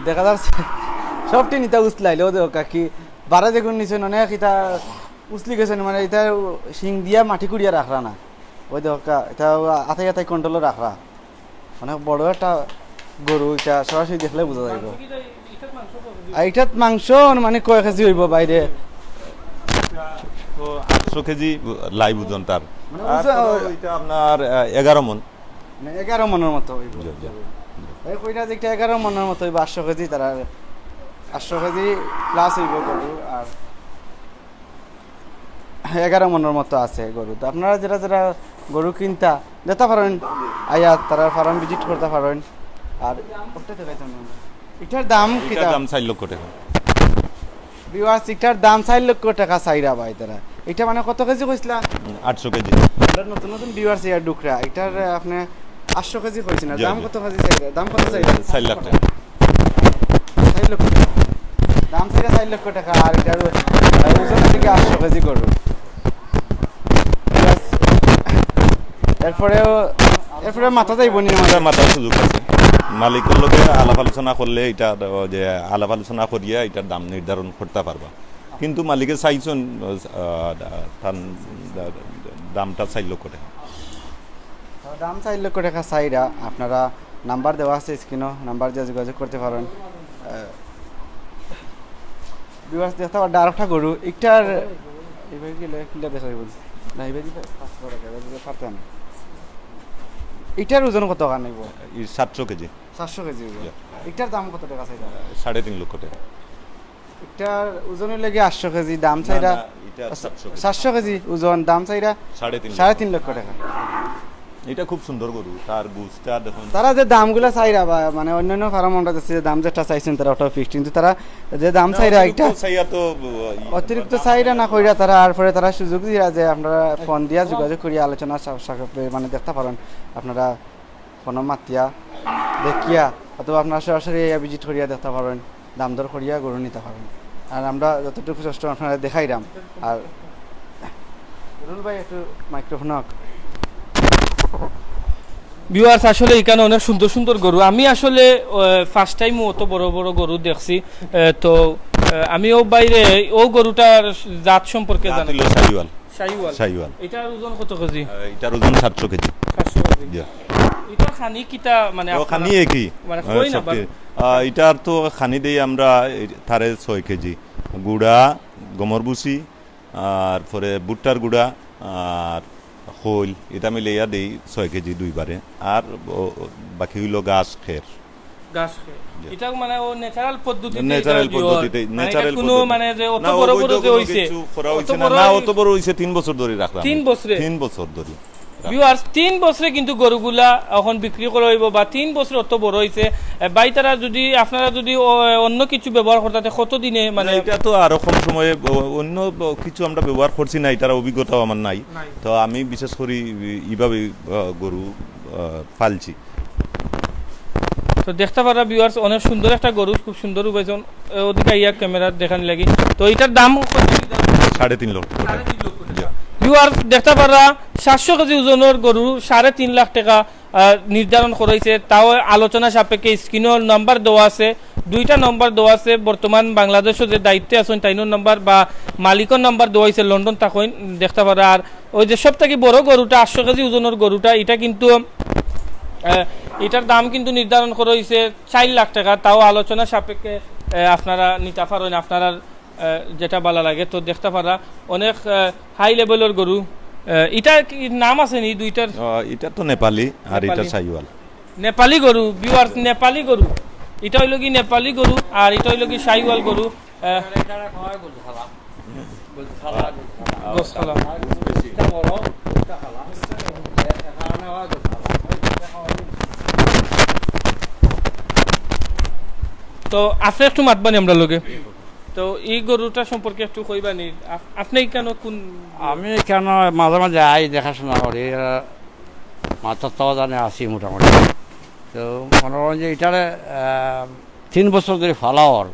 দেখা যার সবটি নিতা উছলাইলে, ও দেখউক্কা কি, বারে যেগুন নিছেন অনেক ইতা উছলি গেছেন, মানে ইতা শিং দিয়া মাটি কুড়িয়া রাখরা না, ওই দেখউক্কা, ইতা আতাই আতাই control-ও রাখরা। অনেক বড় একটা গরু, ইটা সরাসরি দেখলে বুঝা যাইব। আর ইটাত মাংস মানে কয় কেজি হইব বাইরে? তো আটশো কেজি live ওজন তার। মানে আর ওজন, তো ইটা আপনার, আহ, এগারো মন। মানে এগারো মনের মতো হইব। জি, জি। এই কইরা যে একটা এগারো মনের মতো হইব, আটশো কেজি তারা, আটশো কেজি plus হইব গরু। আর এগারো মনের মতো আছে গরু। তো আপনারা যারা যারা গরু কিনতা, দেখতা পারইন, আইয়া তারা ফার্ম visit করতা পারইন। আর ওটা দেখাইতাম না। ইটার দাম কি ইটার দাম? দাম চার লক্ষ টাকা। ভিউয়ার্স, ইটার দাম চার লক্ষ টাকা চাইরা ভাই তারা। ইটা মানে কত কেজি কইছলা? আটশো কেজি। নতুন নতুন ভিউয়ার্স ইয়ার ডুকরা, এটার আপনি আটশো কেজি কইছেন না? জি, দাম জি। কত কেজি চাইরা? দাম কত চাইরা? চার লাখ টাকা। চার লক্ষ টাকা। দাম চাইরা চার লক্ষ টাকা, আর এটার ওজন থেকে আটশো কেজি গরু। এরপরেও এরপরে মাথা যাইব নি? এটা মাথার সুযোগ আছে। মালিকর লগে আলাপ আলোচনা করলে এটা, যে আলাপ আলোচনা করিয়া এটার দাম নির্ধারণ করতে পারবা। কিন্তু মালিকে চাইছইন, আহ, তার দামটা চার লক্ষ টাকা। তো দাম চার লক্ষ টাকা চাইরা। আপনারা নাম্বার দেওয়া আছে স্ক্রিনও, নাম্বার দিয়ে যোগাযোগ করতে পারেন। ভিউয়ার্স, দেখতে পারেন আরেকটা গরু, একটার এবার গেলে কিলা দেখা যাইব না, এবার দিলে পাঁচ বড় গেলে দিলে পারতাম। এটার ওজন কত খান হইব? এই সাতশো কেজি। সাতশো কেজি হইব। ইয়া। এটার দাম কত টাকা চাইরা? সাড়ে তিন লক্ষ টাকা। এটার ওজন হইলে গিয়ে আটশো কেজি, দাম চাইরা না, এটা সাতশো কেজি। সাতশো কেজি ওজন, দাম চাইরা সাড়ে তিন সাড়ে লক্ষ। তিন লক্ষ টাকা। এটা খুব সুন্দর গরু, তার গুছটা দেখুন। তারা যে দামগুলা চাইরা বা মানে অন্যান্য ফার্ম আমরা দেখছি যে দাম যেটা চাইছেন তারা ওটা ফিক্সড, কিন্তু তারা যে দাম চাইরা একটা অতিরিক্ত চাইয়া তো, আহ, অতিরিক্ত চাইরা না কইরা তারা, আর পরে তারা সুযোগ দিয়া যে আপনারা ফোন দিয়া যোগাযোগ করিয়া আলোচনা সা- সাপেক্ষে মানে দেখতে পারেন। আপনারা ফোন মাতিয়া দেখিয়া অথবা আপনারা সরাসরি ভিজিট করিয়া দেখতে পারেন, দাম দর করিয়া গরু নিতে পারেন। আর আমরা যতটুকু চেষ্টা আপনারা দেখাইলাম। আর রুল ভাই একটু মাইক্রোফোন। ভিউয়ার্স, আসলে এখানে অনেক সুন্দর সুন্দর গরু। আমি আসলে ফার্স্ট টাইম অত বড় বড় গরু দেখছি। আহ, তো আহ, আমি ও বাইরে ও গরুটার জাত সম্পর্কে জাত জানি। হইল শাহিওয়াল। শাহিওয়াল। শাহিওয়াল। এটার ওজন কত কেজি? আহ, এটার ওজন সাতশো কেজি। সাতশো কেজি। জি। এটার খানি কিতা মানে ও, আপনারা- খানি একই। মানে আহ, হয় না সবটি- আহ, এটার তো খানি দেই আমরা এই, তারে ছয় কেজি। গুড়া, গমর ভুসি, আর পরে ভুট্টার গুড়া, আর খৈল, এটা মিলাইয়া দেই ছয় কেজি দুইবারে। আর ও, ও, বাকি হইল ঘাস খের। ঘাস খের। জি। এটা মানে ও ন্যাচারাল পদ্ধতিতে ন্যাচারাল এটা দিও। পদ্ধতিতে, মানে ন্যাচারাল এটা কোনো পদ্ধতি। মানে যে অত না, বড় অবৈধ বড় যে কোনো হইছে, কিছু করা অত হইছে না। বড় না, হই- অত বড় হইছে, তিন বছর ধরে রাখলাম। তিন বছরে? তিন বছর ধরে। ভিউয়ার্স, তিন বছরে কিন্তু গরুগুলা এখন বিক্রি করা হইব বা তিন বছরে অত বড় হইছে। এ, ভাই তারা যদি আপনারা যদি ও- অন্য কিছু ব্যবহার করতে কত দিনে মানে না, এটা তো আরো কম সময়ে ব- অন্য ব- কিছু আমরা ব্যবহার করছি না, এটার অভিজ্ঞতাও আমার নাই। নাই। তো আমি বিশেষ করি এইভাবে আহ, গরু আহ, পালছি। তো দেখতে পারা ভিউয়ার্স, অনেক সুন্দর একটা গরু, খুব সুন্দর উপার্জন। এ, ওদিকে আইয়া ক্যামেরা দেখানি লাগি। তো এটার দাম কত? সাড়ে তিন লক্ষ টাকা। ভিউয়ার্স, দেখতে পারা সাতশো কেজি ওজনের গরু সাড়ে তিন লাখ টাকা আহ, নির্ধারণ করা হইছে। তাও আলোচনা সাপেক্ষে স্ক্রিনর নাম্বার দেওয়া আছে, দুইটা নাম্বার দেওয়া আছে। বর্তমান বাংলাদেশও যে দায়িত্বে আছেন তাইনর নাম্বার বা মালিকর নাম্বার দেওয়া হইছে, লন্ডন থাকইন, দেখতে পারা। আর ওই যে সব থেকে বড় গরুটা, আটশো কেজি ওজনের গরুটা, এটা কিন্তু আহ, এটার দাম কিন্তু নির্ধারণ করা হইছে চার লাখ টাকা। তাও আলোচনা সাপেক্ষে আহ, আপনারা নিতে পারেন, আপনারা আহ, যেটা ভালো লাগে। তো দেখতে পারা অনেক হাই লেভেলের গরু। আহ, এটা কি নাম আছে নি দুইটার? আহ, এটা তো নেপালি আর এটা নেপালি। শাহিওয়াল। নেপালি গরু, ভিউয়ার্স, নেপালি গরু। এটা হইল কি নেপালি গরু আর এটা হইল কি শাহিওয়াল গরু। আহ, গোসখালা। তো আপনি একটু মাতবানি আমরা লগে। তো এই গরুটা সম্পর্কে একটু কইবানি? আপ- আপনি কেন কোন আমি কেন মাঝে মাঝে আই, দেখাশোনা করি, এরা মাথার তো জানে আছি মোটামুটি। তো মনে করেন যে এটারে আহ, তিন বছর ধরে ফালাওয়ার,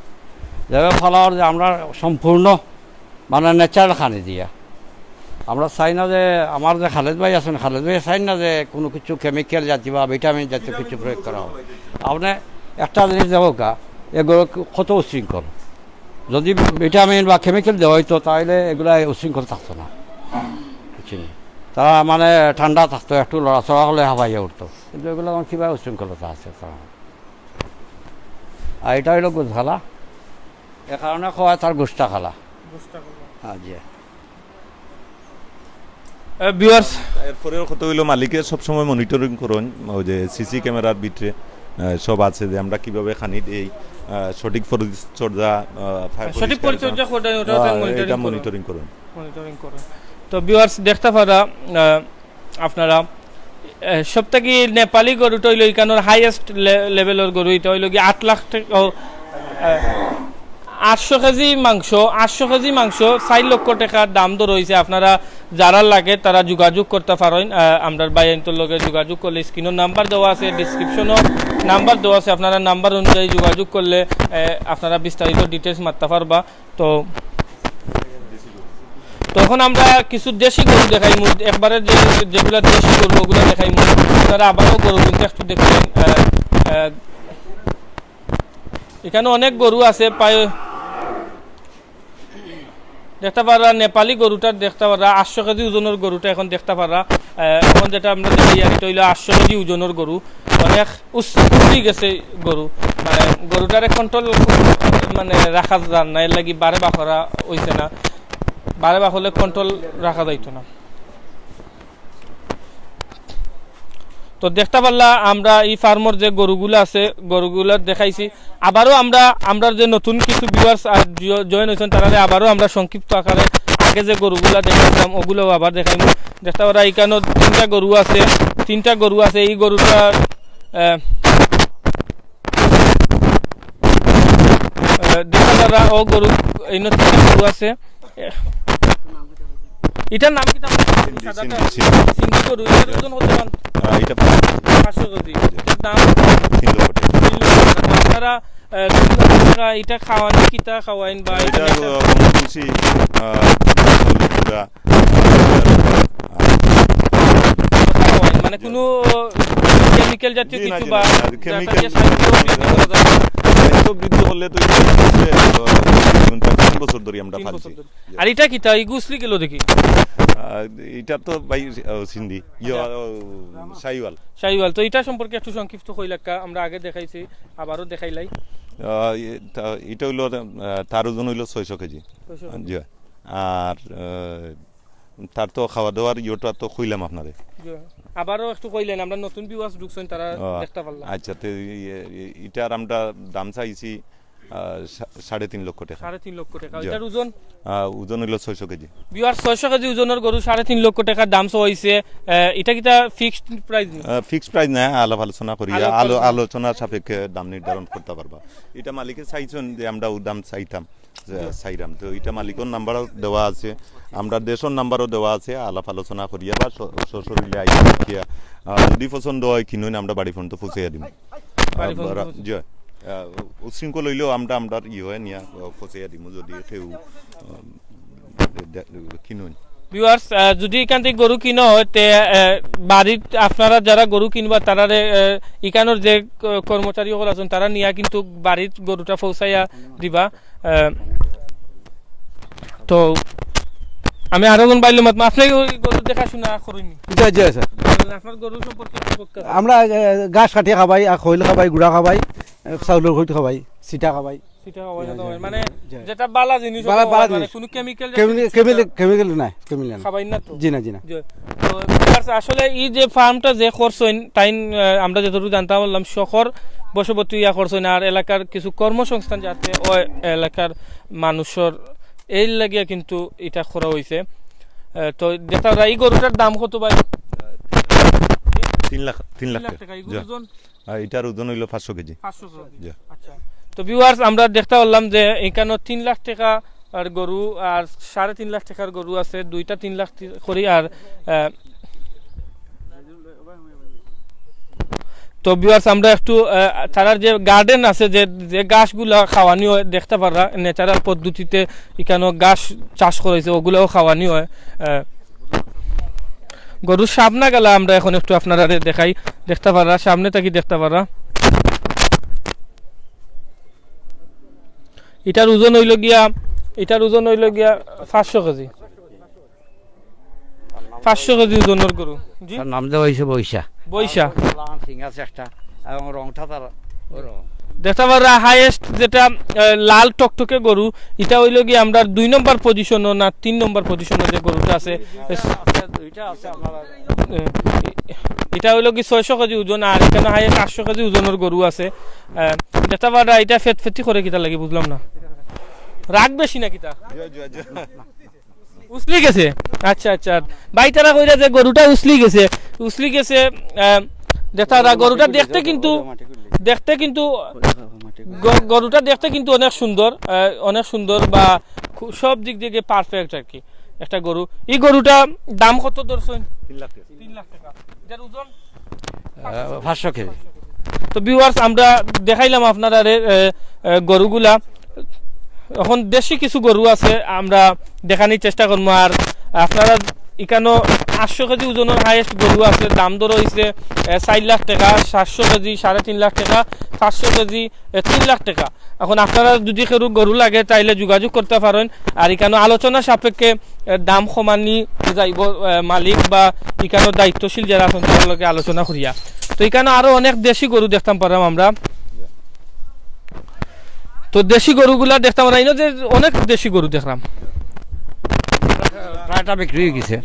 যেভাবে ফালাওয়ার যে আমরা সম্পূর্ণ মানে ন্যাচারাল খানি দিয়া। আমরা চাই না যে আমার যে খালেদ ভাই আছেন, খালেদ ভাই চাই না যে কোনো কিছু কেমিক্যাল জাতীয় বা ভিটামিন জাতীয় কিছু প্রয়োগ করা হয়। আপনি একটা জিনিস দেখো কা, এগুলো কত উশৃঙ্খল। যদি ভিটামিন বা কেমিক্যাল দেওয়া হইতো তাহলে এগুলা উশৃঙ্খল থাকতো না, বুঝছেন? তারা মানে ঠান্ডা থাকতো, একটু লড়াচড়া হলে হাঁপাইয়া উঠতো, কিন্তু এগুলো আমার কীভাবে উশৃঙ্খলতা আছে তারা। আর এটা হইলো গোসখালা, এ কারণে কয় তার গোসটা খালা। হ্যাঁ, জি। ভিউয়ার্স, এরপরেও কত হইলো মালিকে সবসময় মনিটরিং করেন, ওই যে সিসি ক্যামেরার ভিতরে আহ, সব আছে যে আমরা কিভাবে খানি দেই, আহ, সঠিক পরিচর্যা, আহ, fire সঠিক পরিষ্কার পরিচর্যা করা। করেন, ওটা আহ, মনিটরিং এটা করেন। মনিটরিং করেন। মনিটরিং করেন। তো ভিউয়ার্স, দেখতে পারা আহ, আপনারা আহ, সব থেকে নেপালি গরুটা হইলো এখানোর হাইয়েস্ট লেভেলের গরু। এটা হইলো কি আট লাখ টাকা, ও, আহ, আটশো কেজি মাংস, আটশো কেজি মাংস চাইর লক্ষ টেকা দাম ধরা অইছে। আপনারা যারার লাগে তারা যোগাযোগ করতা পারইন। আহ, আমরার ভাইয়াইন্তর লগে যোগাযোগ করলে স্ক্রিনো নাম্বার দেওয়া আছে, ডেসক্রিপশনো নাম্বার দেওয়া আছে, আপনারা নাম্বার অনুযায়ী যোগাযোগ করলে, আহ, আপনারা বিস্তারিত ডিটেইলস মাততা পারবা। তো, তো এখন আমরা কিছু দেশি গরু দেখাইমু, একবারে যে, যেগুলা দেশি গরু ওগুলা দেখাইমু। আপনারা আবারও গরু কিন্তু একটু দেখবেন। আহ, আহ, এখানো অনেক গরু আছে, প্রায় দেখতা পাররা নেপালি গরুটা দেখতা পাররা, আটশো কেজি ওজনর গরুটা এখন দেখতা পাররা। আহ, এখন যেটা আমরা দেখি আর এটা অইলো আটশো কেজি ওজনর গরু, অনেক উস-, উসলি গেছে গরু, মানে গরুটারে কন্ট্রোল মানে রাখা যার না, এর লাগি বারে বাখরা অইছে না, বারে বাখলে কন্ট্রোল রাখা যাইতো না। তো দেখতা পারলা আমরা ই ফার্মর যে গরুগুলা আছে, গরুগুলা দেখাইছি। আবারও আমরা, আমরার যে নতুন কিছু ভিউয়ার্স আর জ-, জয়েন অইছইন, তারারে আবারও আমরা সংক্ষিপ্ত আকারে আগে যে গরুগুলা দেখাইতাম, ওগুলাও আবার দেখাইমু। দেখতা পাররা, ইখানো তিনটা গরু আছে, তিনটা গরু আছে। ই গরুটা, আহ, আহ, দেখতা পাররা, ও গরু, এই নতুন গরু আছে। এ, ইটার নাম কিতা? সিন্ধি, সাদাটা? সিন্ধি, সিন্ধি। সিন্ধি গরু, ইটার ওজন কত মান? আহ, ইটা পাঁচশো কেজি। ইটার দাম? তিন লক্ষ টেকা। তিন লক্ষ টেকা। আপনারা, আহ, তিন লক্ষ টেকা, ইটা খাওয়ানি কিতা খাওয়াইন বা ইটা ইটা, একটা আহ, কম বেশি, আহ, খাওয়াইন, মানে জি। কুনু কেমিক্যাল জাতীয় জি, না, কিছু জি, বা না, না, যাতে কেমিক্যাল গিয়ে সাইজ বৃদ্ধি করা যায়? সাইজ বৃদ্ধি করলে তো ইটা হচ্ছে, আহ, তিন বছর ধরি আমরা তিন পালছি। বছর ধরি। আর ইটা কিতা? ইগু উসলি গেল দেখি। আহ, ইটা তো ভাই, আহ, সিন্ধি। ইয়ো, আচ্ছা। আহ, শাহিওয়াল। শাহিওয়াল। তো ইটা সম্পর্কে একটু সংক্ষিপ্ত কইলাক্কা, আমরা আগে দেখাইছি, আবারও দেখাইলাই। আহ, ইটা, ইটা অইলো, আহ, তার ওজন অইলো ছয়শো কেজি। ছয়শো কেজি। জি। আর, আহ, তার তো খাওয়া দাওয়ার ইয়েটা তো কইলাম আপনারে। জি। আবারও একটু কইলেন, আমরা নতুন ভিউয়ার্স ঢুকছইন, তারা আহ, দেখতা পারলা। আচ্ছা, তো ই-, ই-, ইটার আমরা দাম চাইছি, আহ, সা-, সাড়ে তিন লক্ষ টেকা। সাড়ে তিন লক্ষ টেকা। জি। ইটার ওজন? আহ, ওজন অইলো ছয়শো কেজি। ভিউয়ার্স, ছয়শো কেজি ওজনর গরু সাড়ে তিন লক্ষ টেকার দাম চাওয়া অইছে। আহ, ইটা কিতা ফিক্সড প্রাইস নি? আহ, ফিক্সড প্রাইস না, আলাপ আলোচনা করি, আলাপ আলো-, আলোচনা। আলোচনা সাপেক্ষে দাম নির্ধারণ করতা পারবা। ইটা মালিকে চাইছইন যে আমরা ও দাম চাইতাম। যে জি। চাইরাম। তো ইটা মালিকর নাম্বারও দেওয়া আছে, আমরা দেশর নাম্বারও দেওয়া আছে, আলাপ আলোচনা করিয়া বা স-, সশরীরে আইয়া দেখিয়া, আহ, যদি পছন্দ হয় কিনইন, আমরা বাড়ি পর্যন্ত পৌঁছাইয়া দিমু। বাড়ি আহ, পর্যন্ত রা-, পৌঁছে। জি, আহ, উশৃঙ্খল অইলেও আমরা, আমরা ইয়ে হয় নিয়া, আহ, পৌঁছাইয়া দিমু যদি কেউ, আহ, দে-, দে-, কিনইন। ভিউয়ার্স, আহ, যদি ইখান থাকি গরু কিনা হয়, তে, আহ, বাড়িত আপনারা যারা গরু কিনবা, তারারে, আহ, ইখানর যে ক-, কর্মচারী অকল আছইন, তারা নিয়া কিন্তু বাড়িত গরুটা পৌঁছাইয়া দিবা। আহ, তো আমি আরো জন বাইলে মাত, আপনি ওই গরু দেখাশোনা করইন নি? জি, জি, স্যার। আপনার গরু সম্পর্কে কি বক্তব্য? আমরা, এ, ঘাস কাটিয়া খাবাই, আর খৈল খাবাই, গুড়া খাবাই, এ, চাউলর খৈল খাবাই, চিটা খাবাই। চিটা খাবাই না তো, জি, জি, মানে জি। যেটা বালা জিনিস, বালা, ওটা বালা মানে জিনিস। কোনো কেমিক্যাল জাতীয় কেমিক্যাল, কিছু কেমিক্যাল, না? কেমিক্যাল নাই, কেমিক্যাল নাই। খাবাই না তো? জি না, জি না। জি। তো, ঠিক আছে, আসলে এই যে ফার্মটা যে করছইন, তাইন, আহ, আমরা যতটুকু জানতাম পারলাম, শহর বশবর্তী ইয়া করছইন, আর এলাকার কিছু কর্মসংস্থান যাতে ওই এলাকার মানুষর এই লাগিয়া কিন্তু ইটা করা অইছে। আহ, তো দেখা যায় এই গরুটার দাম কত ভাই? তিন লাখ, তিন লাখ তিন লাখ টাকা। টাকা। এই জি। গরুর ওজন? আর ইটার ওজন অইলো পাঁচশো কেজি। পাঁচশো কেজি। জি। আচ্ছা। তো ভিউয়ার্স, আমরা দেখতা পারলাম যে ইখানো তিন লাখ টাকা আর গরু আর সাড়ে তিন লাখ টাকার গরু আছে, দুইটা তিন লাখ তি-, করি আর, আহ, তো ভিউয়ার্স, আমরা একটু, আহ, তারার যে গার্ডেন আছে, যে, যে ঘাসগুলা খাওয়ানি হয়, দেখতা পাররা ন্যাচারাল পদ্ধতিতে ইখানো ঘাস চাষ করা অইছে, ওগুলাও খাওয়ানি হয়। আহ, গরুর সামনা গেলা আমরা এখন একটু আপনারারে দেখাই, দেখতা পাররা, সামনে থাকি দেখতা পাররা। ইটার ওজন অইলো গিয়া, ইটার ওজন অইলো গিয়া পাঁচশো কেজি। পাঁচশো কেজি ওজনর গরু। জি? তার নাম দেওয়া অইছে বৈশা। বৈশা। লাল সিং আছে একটা, এবং রংটা তার ওরকম। দেখতা পাররা হায়েস্ট যেটা, আহ, লাল টকটকে গরু, ইটা অইলো গিয়া আমরার দুই নম্বর পজিশনো না তিন নম্বর পজিশনো যে গরুটা আছে। দুইটা আছে, দুইটা আছে আপনার। এ, ইটা অইলো গি ছয়শো কেজি ওজন, আর ইখানো হায়েস্ট আটশো কেজি ওজনর গরু আছে। আহ, দেখতা পাররা ইটা ফেত ফেতি করে কিতা লাগি বুঝলাম না। রাগ বেশি না কিতা? জি, জি, জি। উসলি গেছে? আচ্ছা, আচ্ছা। ভাই তারা কইরা যে গরুটা উসলি গেছে, উসলি গেছে, আহ, দেখতা পাররা গরুটা দেখতে কিন্তু, দেখতে কিন্তু গ-, গরুটা দেখতে কিন্তু অনেক সুন্দর, আহ, অনেক সুন্দর বা খু-, সব দিক দিয়ে পারফেক্ট আর কি একটা গরু। এই গরুটা দাম কত ধরছইন? তিন লাখ টাকা। তিন লাখ টাকা। এটার ওজন? আহ, পাঁচশো কেজি। তো ভিউয়ার্স, আমরা দেখাইলাম আপনারারে, আহ, আহ, গরুগুলা। এখন দেশি কিছু গরু আছে, আমরা দেখানির চেষ্টা করবো। আর আপনারা ইকানো আটশো কেজি ওজনের হায়েস্ট গরু আছে, দাম দর হইছে, আহ, চার লাখ টাকা, সাতশো কেজি সাড়ে তিন লাখ টাকা, পাঁচশো কেজি, আহ, তিন লাখ টাকা। এখন আপনারা যদি কেউ গরু লাগে, তাইলে যোগাযোগ করতা পারইন। আর ইকানো আলোচনা সাপেক্ষে, আহ, দাম কমানি যাইব, আহ, মালিক বা ইকানো দায়িত্বশীল যারা আছইন, তারার লগে আলোচনা করিয়া। তো ইকানো আরো অনেক দেশি গরু দেখতাম পারলাম আমরা। তো দেশি গরুগুলা দেখতাম পারলাম, ইনো যে অনেক দেশি গরু দেখলাম। প্রায়টা বিক্রি হয়ে গেছে,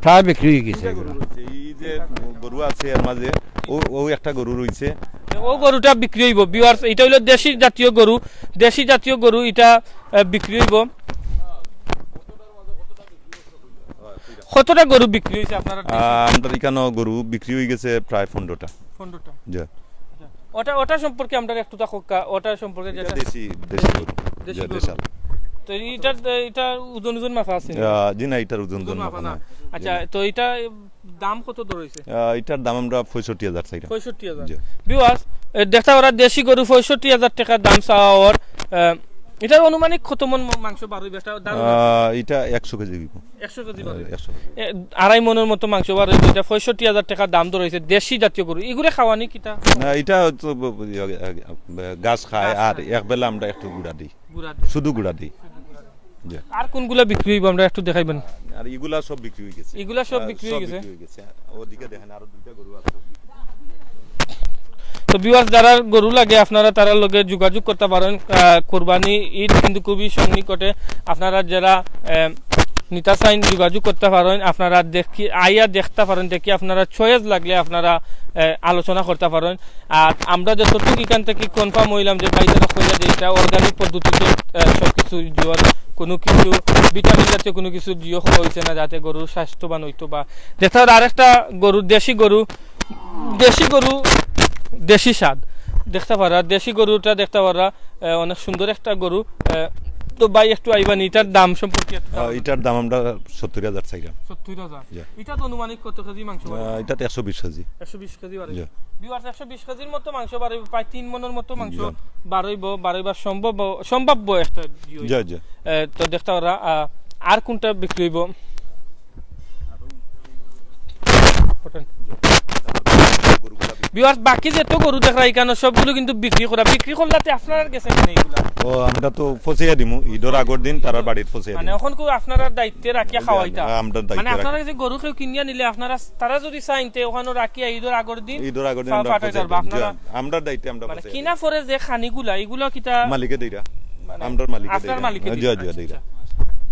প্রায় বিক্রি হয়ে গেছে। এই যে গরু আছে এর মাঝে, ও, ও একটা গরু রইছে। ও গরুটা বিক্রি হইব, ভিউয়ার্স, এটা হইলো দেশি জাতীয় গরু, দেশি জাতীয় গরু এটা, আহ, বিক্রি হইব। কতটা গরু বিক্রি হইছে আপনারা? আহ, আমরার ইকানো গরু বিক্রি হয়ে গেছে প্রায় পনেরোটা। পনেরোটা। জি। আচ্ছা। ওটা, ওটা সম্পর্কে আমরা একটু তা খোকা, ওটা সম্পর্কে এটা যেটা দেশি, দেশি গরু। দেশি জি, গরু। দেশাল। তো এটার, এটার ওজন ওজন মাপা আছে নি? আহ, জি না, এটার ওজন ওজন ওজন মাপা মাপা না। না। আচ্ছা, জি না। তো এটা দাম কত দর হইছে? আহ, এটার দাম আমরা পঁয়ষট্টি হাজার চাইলাম। পঁয়ষট্টি হাজার। জি। ভিউয়ার্স, এ, দেখতা পাররা দেশি গরু পঁয়ষট্টি হাজার টাকা দাম চাওয়া ওর। আহ, এটার আনুমানিক কত মন ম-, মাংস বার হইবে? একটা দাম আহ, এটা একশো কেজি হইব। একশো কেজি বার হইব। একশো কেজি। এ, আড়াই মনের মতো মাংস বার হইব। এটা পঁয়ষট্টি হাজার টাকা দাম দর হইছে, দেশি জাতীয় গরু। এগুলো খাওয়ানি কিতা? না, এটা তো ব-, ব-, ইয়া, ইয়া, ঘাস খায়, ঘাস আর খায়। এক বেলা আমরা একটু গুড়া দিই। গুড়া দিই। শুধু গুড়া দিই। জি। আর কোনগুলা বিক্রি হইব আমরা একটু দেখাইবেন? আর এগুলা সব বিক্রি হয়ে গেছে। এগুলা সব আহ, বিক্রি সব হয়ে গেছে? বিক্রি হয়ে গেছে। ওদিকে দেখেন, আরো দুইটা গরু আছে। তো ভিউয়ার্স, যারা গরু লাগে আপনারা তারার লগে যোগাযোগ করতা পারইন। আহ, কুরবানি ঈদ কিন্তু খুবই সন্নিকটে। আপনারা যারা, আহ, নিতা চাইন যোগাযোগ করতা পারইন। আপনারা দেখি আইয়া দেখতা পারইন, দেখি আপনারা চয়েস লাগলে আপনারা, আহ, আলোচনা করতা পারইন। আর আমরা যতটুকু এখান থেকে কনফার্ম হইলাম যে ভাই তারা কইলা যে এটা অর্গানিক পদ্ধতিতে, আহ, সব কিছু জিওর কোনো কিছু ভিটামিন জাতীয় কোনো কিছু জিও করা হইছে না, যাতে গরুর স্বাস্থ্যবান হইতো বা দেখতে পারো আরেকটা গরু, দেশি গরু, দেশি গরু, দেশি স্বাদ দেখতে পারো। আর দেশি গরুটা দেখতে পারো, আহ, অনেক সুন্দর একটা গরু। আহ, তো ভাই একটু আইবানি, এটার দাম সম্পর্কে একটু আহ, জানাবেন। এটার দাম আমরা সত্তর হাজার চাইলাম। সত্তর হাজার। জি। এটা তো আনুমানিক কত কেজি মাংস বার আহ, হইব? এটাতে একশো বিশ কেজি। একশো বিশ কেজি বার হইব। জি। ভিউয়ার্স, একশো বিশ কেজির মতো মাংস বার হইব, প্রায় তিন মনর মতো মাংস জি। বার হইব, বার হইবার সম্ভব, সম্ভাব্য একটা ইয়ে হইব। জি, জি। আহ, তো দেখতে পারো, আহ, আর কোনটা বিক্রি হইব? ভিউয়ার্স, বাকি যত গরু দেখরা এখানো সবগুলো কিন্তু বিক্রি করা, বিক্রি করলাতে আপনারার গেছে কিনা এগুলা? ও, আমরা তো পৌঁছাইয়া দিমু, ঈদর আগর দিন তারার বাড়িত পৌঁছাইয়া মানে দিমু। এখন কেউ আপনারার দায়িত্বে রাখিয়া জি, খাওয়াইতা? আমরা, আমরার দায়িত্বে মানে রাখি। আপনারা যে গরু কেউ কিনিয়া নিলে আপনারা, তারা যদি চাইন তে ওখানো রাখিয়া ঈদর আগর দিন ঈদর আগর দিন পা-, আমরা পাঠাই পৌঁছাই পারবা দিমু। আপনারা? জি, আমরার দায়িত্বে আমরা মানে পৌঁছাই কিনা দিমু। পরে যে খানিগুলা, এগুলা কিতা মালিকে দেইরা? মানে আমরার মালিকে আপনার দেইরা। মালিকে জি, দেইরা। জি, আচ্ছা, দেইরা। আচ্ছা।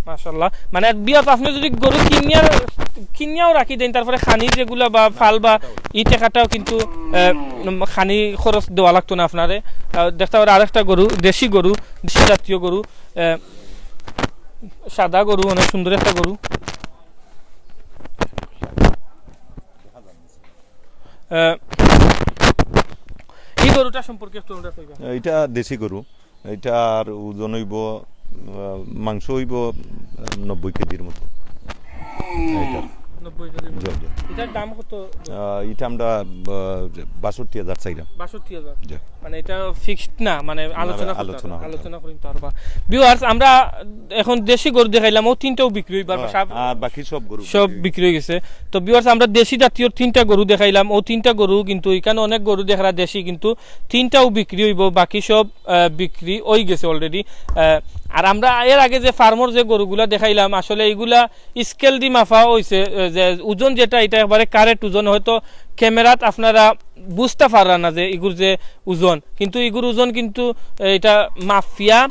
মাশাআল্লাহ। মানে বিয়াত আপনি যদি গরু কিনিয়া, কিনিয়াও রাখি দেন, তারপরে খানি যেগুলা বা ফাল বা ই টাকাটাও কিন্তু, আহ, খানি খরচ দেওয়া লাগতো না আপনারে। আহ, দেখতে পারো আরেকটা গরু, দেশি গরু, দেশি জাতীয় গরু, আহ, সাদা গরু, অনেক সুন্দর একটা গরু। আহ, এই গরুটা সম্পর্কে একটু আমরা কইবা। এটা দেশি গরু, এটার ওজন হইব, আহ, মাংস হইব, আহ, নব্বই কেজির মতো। এটা। নব্বই কেজির মতো। জি, জি। এটার দাম কত? আহ, এটা আমরা, আহ, বাষট্টি হাজার চাইলাম। বাষট্টি হাজার? জি। মানে এটা ফিক্সড না, মানে না, আলোচনা করতে আলোচনা হবে, হবে। আলোচনা করি নিতে পারবা। ভিউয়ার্স, আমরা এখন দেশি গরু দেখাইলাম, ও তিনটাও বিক্রি হইবার হ্যাঁ, সব, আর বাকি সব গরু সব বিক্রি। বিক্রি হয়ে গেছে। তো ভিউয়ার্স, আমরা দেশি জাতীয় তিনটা গরু দেখাইলাম, ও তিনটা গরু কিন্তু এখানে অনেক গরু দেখরা দেশি, কিন্তু তিনটাও বিক্রি হইব, বাকি সব, আহ, বিক্রি হয়ে গেছে অলরেডি। আর আমরা এর আগে যে ফার্মর যে গরুগুলা দেখাইলাম, আসলে এইগুলা স্কেল দি মাফা হইছে, আহ, যে ওজন যেটা, এটা একবারে কারেক্ট ওজন। হয়তো ক্যামেরাত আপনারা বুঝতা পাররা না যে ইগুর যে ওজন, কিন্তু ইগুর ওজন কিন্তু, আহ, এটা মাফিয়া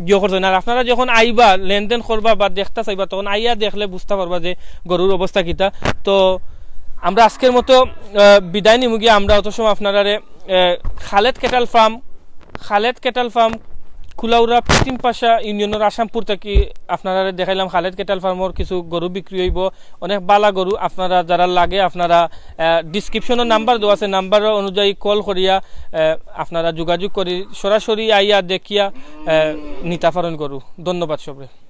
ইয়ে করছে না। আর আপনারা যখন আইবা, লেনদেন করবা বা দেখতা চাইবা, তখন আইয়া দেখলে বুঝতা পারবা যে গরুর অবস্থা কিতা। তো আমরা আজকের মতো, আহ, বিদায় নিমু গিয়া। আমরা অত সময় আপনারারে, আহ, Khaled cattle farm, Khaled cattle farm Kulaura পশ্চিম পাশা ইউনিয়নর আসামপুর থাকি আপনারারে দেখাইলাম খালেদ ক্যাটল ফার্মর কিছু গরু বিক্রি অইবো, অনেক বালা গরু। আপনারা যারা লাগে আপনারা, আহ, ডিসক্রিপশনো নাম্বার দেওয়া আছে, নাম্বার অনুযায়ী কল করিয়া, আহ, আপনারা যোগাযোগ করি সরাসরি আইয়া দেখিয়া, আহ, নিতা পারইন গরু। ধন্যবাদ সবরে।